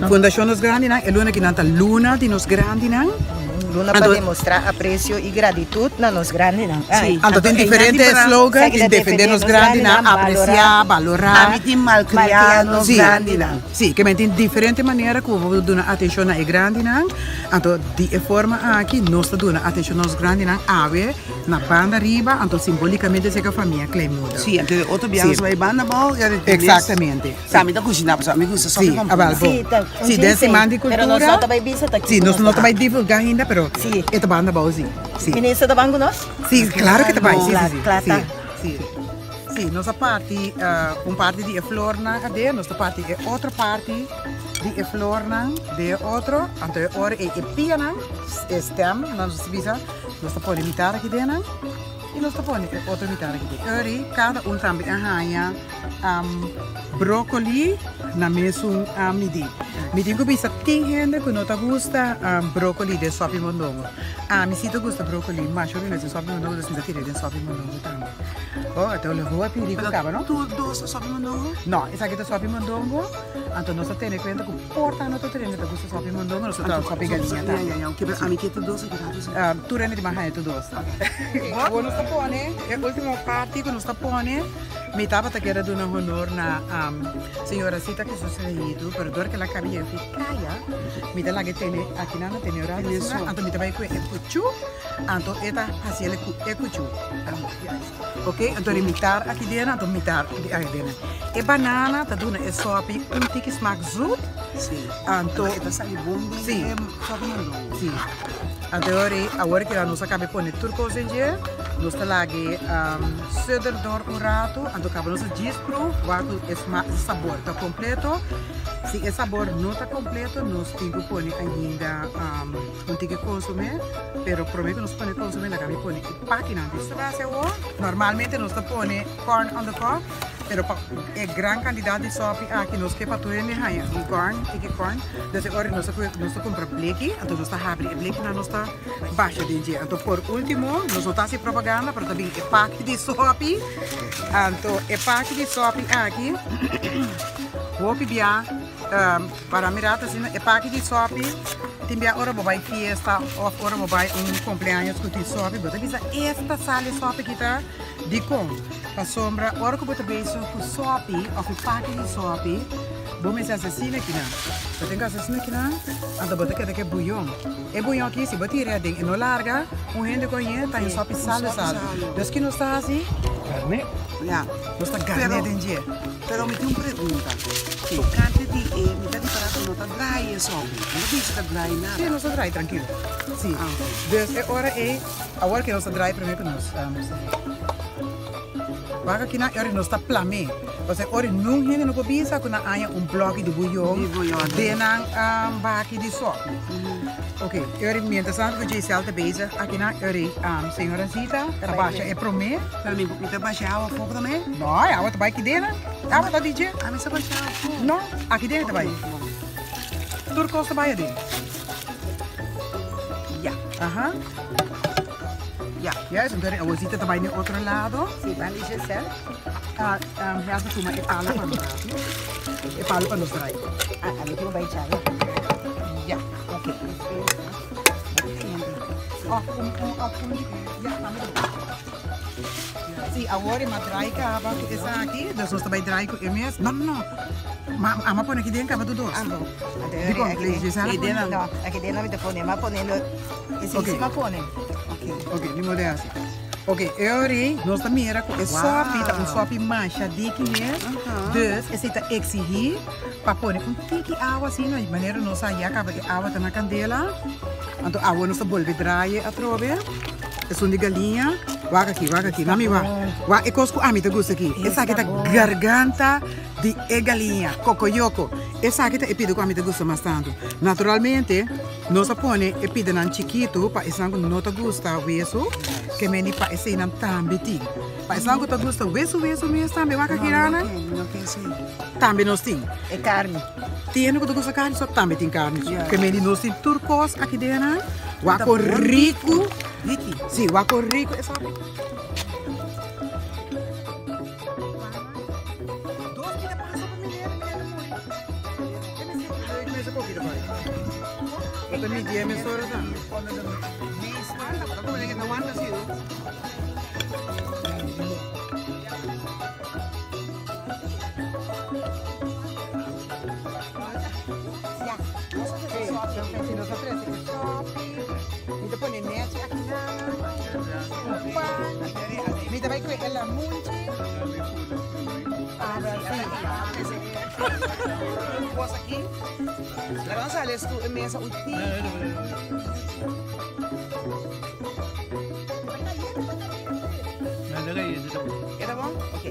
Fundashon Nos Grandinan, e luna kinan ta luna di nos grandinan. Luna pa demostrá apresio i gratitut na nos grandinan. Sí. Anto tin diferente slogan, tin defendé nos grandinan, apresiá, balorá. Ami tin malkriá nos grandinan. Sí, ke men tin diferente manera ku bo por duna atenshon na e grandinan. Anto di e forma aki nos ta duna atenshon na nos grandinan awe na banda riba, anto simbolikamente serka famia Kleinmoeder. Sí, anto e otro biaha nos bai banda abou i a retira mes. Eksaktamente. Sa mi ta kushiná pasobra mi gusta sòpi Sí, abal bo. Sí, ta un Sí, den dje siman di Pero nos kultura. no ta bai bisa ta Sí, kiko nos nos no ta ta bai divulgá ainda, pero Sí. e ta banda abou sí. Sí. Minister ta ban ku nos? Sí, klaro ke ta bai. Sí, sí, sí. Kla ta. Sí, sí. Sí, nos a parti un parti di e flornan aden, nos ta parti e otro parti di e flornan den e otro, anto e ora ei e pianan, e stem, nos ta bisa, nos ta pone mitar aki den nan i nos ta pone e otro mitar aki den. Ori kada un tambe a haña brokoli na mesun midí. Mi tin ku bisa tin hende ku no ta gusta brokoli den sòpi mondongo. Ami si ta gusta brokoli masha hopi mes den sòpi mondongo, dus mi ta tira den sòpi mondongo tambe. Oh, e ta olor hopi rico caba, no? Tur dos ta sopi mondongo? No, esaki ta sopi mondongo, anto nos ta tene cuenta cu por ta no ta tur hende ta gusta sopi mondongo, nos ta traha sopi galiña tambe. Ya, ya, ya, oke, pero ami ke tur dos aki rato si. Tur hende di mas haña tur dos. Awor nos ta pone e ultimo parti cu nos ta pone, mi tabata kere duna honor na señora Sita Jesus Lehidu, pero dor cu el a caba yega fi caya, mi ta laga e tene aki nan, a tene un rato asina, anto mi ta bay cu e cuchu. Anto e ta hasiel ku e kuchu. Ok, anto di mitar aki dena, anto mitar di aki dena. E banana ta duna e sopi un tiki smak zoet. Sí. Anto E ta sali bon den Sí. e sopi mondongo. Sí. Anto ori, awor ki nos a kabe pone tur kos den dje, nos ta lag'e suder dor un ratu, anto kaba nos a djis proef wak ku e smak, e sabor ta kompleto. Si e sabor no ta kompleto, nos tin ku pone ainda Un tin ke konsumé, pero promé ku nos pone konsumé laga mi pone e pakinan di base awor. Normalmente nos ta pone corn on the cob, pero pa e gran kantidat di sòpi aki nos ke pa tur hende haña un corn, tiki corn. Dus e ora nos ta kue nos ta kumpra bleki, anto nos ta habri e blekinan nos ta basha den dje. Anto por último, nos no ta hasi propaganda, pero ta bin e paki di sòpi. Anto e paki di sòpi aki hopi bia. Para mira ta asina e paki di sopi tin bia ora bo bai fiesta of ora bo bai un cumpleaños cu tin sopi bo ta bisa esta sal e sopi aki ta dicon pasobra ora cu bo ta bezig cu sopi of e paki di sopi bo mester haci asina kinan bo tin cu haci asina kinan anto bo ta keda cu e buyon e buyon aki si bo tira aden e no larga un hende cu añe ta haña sopi salo salo dus ki nos ta haci Ya. nos ta garne den dje. Pero mi tin un pregunta. Tocante di e mi ta ripará ku no ta draai e sòpi. No ta bisa ta draai nada. Sí, nos ta draai trankilo. Sí. Ah, ok. Dus e ora ei, awor ke nos ta draai promé ku nos wak aki nan e ora nos ta plam'é. Pasobra e ora niun hende no por bisa ku nan haña un blòki di buyon Di buyon. den nan baki di sòpi. Ok, e ora mientras tanto ku Giselle ta bezig aki nan e ora ei señora Zita ta basha e promé. Pero mi mi ta basha awa afó tambe? No, e awa ta bai aki den. Awa ta di dje. Ami sa basha awa afó. No, aki den e ta bai. Tur kos ta bai aden. Ya. Aha. Ya. Juist, enton e awasita ta bai na e otro lado. Si, ban di Giselle. Ah, um, Helga tuma e palo pa nos. E palo pa nos draai. Ah, ami tin bai chaya. Ya. Ok. Of un, un, of un, ya, tambe. Sí, awor e ma draai kaba ku esaki, dus nos ta bai draai ku e mes. No, no, no. Ma ama pone aki den kaba tur dos. Ambo. Dikon? Gisela Aki pone? den No, aki den mi ta pone. Ma pone lo esei Ok. si ma pone. Ok. Ok, ni modo di hasi. Ok, e ora ei nos ta mira ku e sòpi ta un sòpi masha diki mes. Dus esei ta eksihí pa pone un tiki awa asina, manera nos a ya kaba e awa ta na kandela. Anto awor nos ta bolbe draai atrobe. Esun di galiña. Wak aki, wak aki. Mami wak. Wak e kos ku ami ta gusta aki. Esaki ta garganta di e galiña, kokoyoko. Esaki ta e pida ku ami ta gusta mas tantu. Naturalmente, nos a pone e pidanan chikitu pa esnan ku no ta gusta wesu, ke meni pa eseinan tambe tin. Pa esnan ku ta gusta wesu wesu mes tambe, wak aki Rana, tambe nos tin. E karni. Tin hende ku ta gusta karni so tambe tin karni. Ke meni nos tin tur kos aki den nan. Wak kon riku. Riki. Si, wak kon riku esaki. Bo ta midié mesora tambe. Si nos a trese e sòpi, mi ta pone nechi aki nan, un pan, mi ta bai kue e lamunchi. Ah, wel sí. Un kos aki. Laga nos sali estu e mesa un tiki. E ta bon? Ok.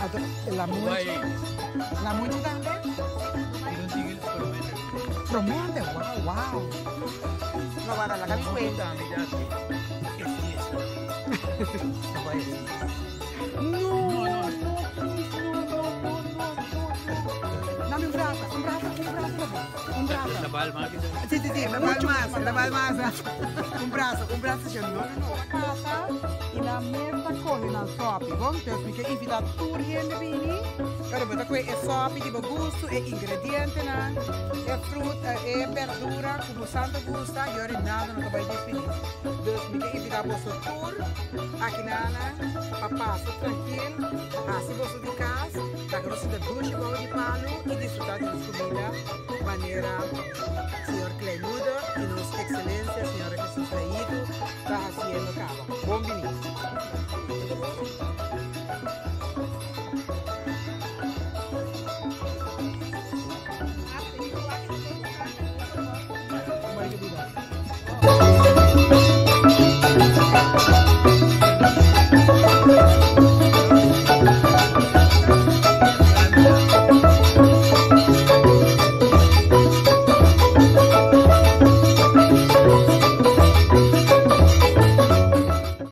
Anto, e lamunchi. Lamunchi tambe? Promete, wow, wow. No, guarda, laga mi cuenta. No, no, please, no, no, no, no, no. Dame un brasa, un brasa, un brasa, un brasa. Sí, sí, sí, mucho más, más, más. Un brasa, un brasa, sí, no, no, no. Casa i nan mes ta kohe nan sòpi, bon? Entonces mi ke invitá tur hende bini, pero bo ta kohe e sòpi di bo gusto, e ingredientenan, e fruta, e berdura ku bo santo gusta, i ora nada no ta bai difiní. Dus mi ke invitá boso tur aki nana pa pasa trankil, hasi boso di kas, laga nos sinta dushi bou di palu i disfrutá di nos kumida manera señor Kleinmoeder i nos Excelencia señora Jesus Leito ta hasiendo kaba. Bon bini.